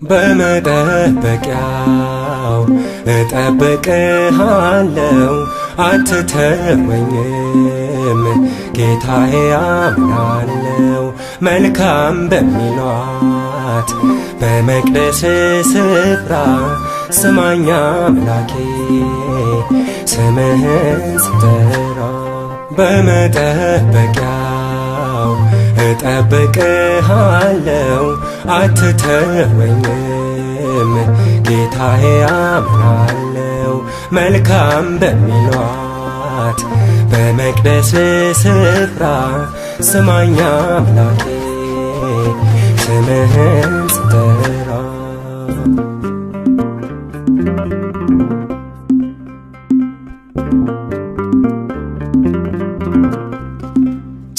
በመጠበቂያው እጠብቅሃለው፣ አትተወኝም ጌታዬ አምናለው። መልካም በሚሏት በመቅደስ ስፍራ ስማኝ አምላኬ ስምህን ስጠራ። በመጠበቂያው እጠብቅሃለው፣ አትተወኝም ጌታዬ አምናለው። መልካም በሚሏት በመቅደስ ስፍራ ስማኝ አምላኬ ስምህን ስጠራ።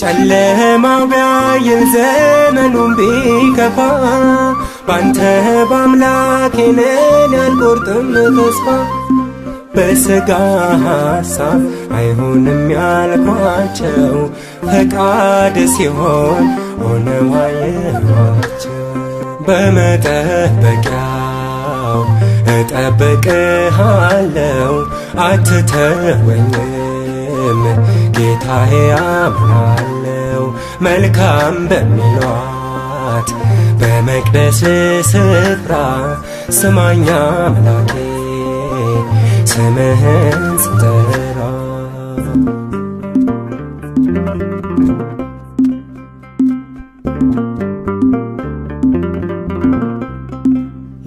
ጨለማው ቢያይል ዘመኑን ቢከፋ፣ ባንተ በአምላኬ ነን ያልቆርጥም ተስፋ። በሥጋ ሐሳብ አይሆንም ያልኳቸው፣ ፈቃድ ሲሆን ሆነው አየኋቸው። በመጠበቂያው እጠብቅሃለው፣ አትተወኝም ጌታዬ አምናለው። መልካም በሚሏት በመቅደስ ስፍራ ስማኝ አምላኬ ስምህን ስጠራ።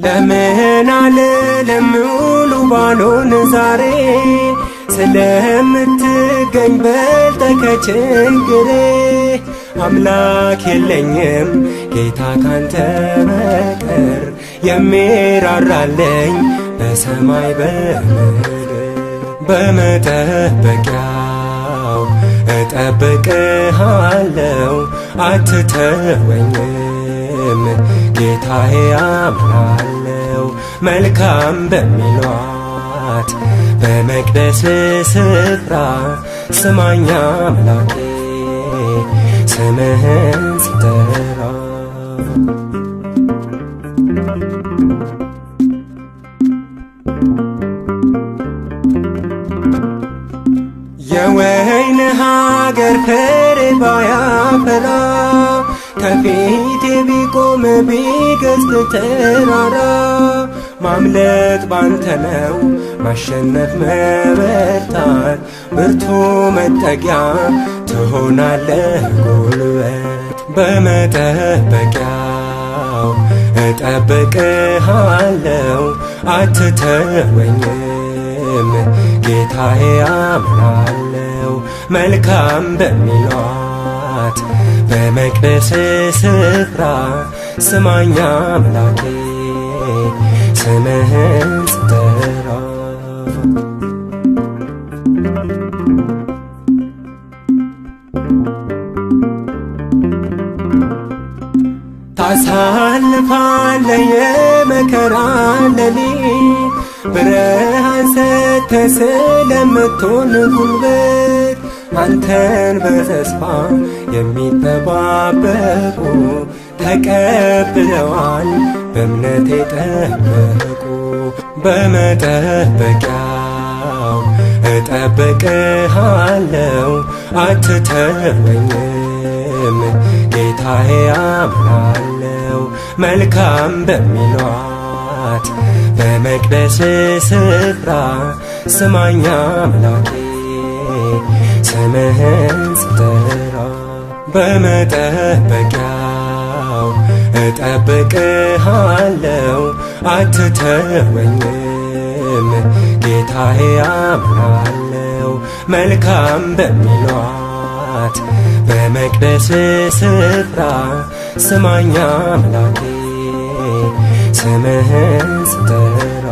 ለምን አልልም ሙሉ ባልሆን ዛሬ፣ ስለምትገኝ በልጠ ከችግሬ። አምላክ የለኝም ጌታ ካንተ በቀር፣ የሚራራልኝ በሰማይ በምድር። በመጠበቂያው እጠብቅሃለው፣ አትተወኝም ጌታዬ አምናለው። መልካም በሚሏት በመቅደስ ስፍራ ስማኝ አምላኬ ስምህን ስጠራ። የወይን ሀገር ፍሬ ባያፈራ፣ ከፊቴ ቢቆም ቢገዝፍ ተራራ፣ ማምለጥ ባንተ ነው ማሸነፍ መበርታት፣ ብርቱ መጠጊያ ትሆናለህ ጉልበት። በመጠበቂያው እጠብቅሃለው፣ አትተወኝም ጌታዬ አምናለው። መልካም በሚሏት በመቅደስ ስፍራ ስማኝ አምላኬ ስምህን ስጠራ። ታሳልፋለህ የመከራን ሌሊት፣ ብርሃን ሰጥተህ ስለምትሆን ጉልበት። አንተን በተስፋ የሚጠባበቁ ተቀብለዋል በእምነት የጠበቁ። በመጠበቂያው እጠብቅሃለው፣ አትተወኝም ጌታዬ አምናለው። መልካም በሚሏት በመቅደስ ስፍራ ስማኝ አምላኬ ስምህን ስጠራ። በመጠበቂያው እጠብቅሃለው፣ አትተወኝም ጌታዬ አምናለው። መልካም በሚሏት በመቅደስ ስፍራ ስማኝ አምላኬ ስምህን ስጠራ።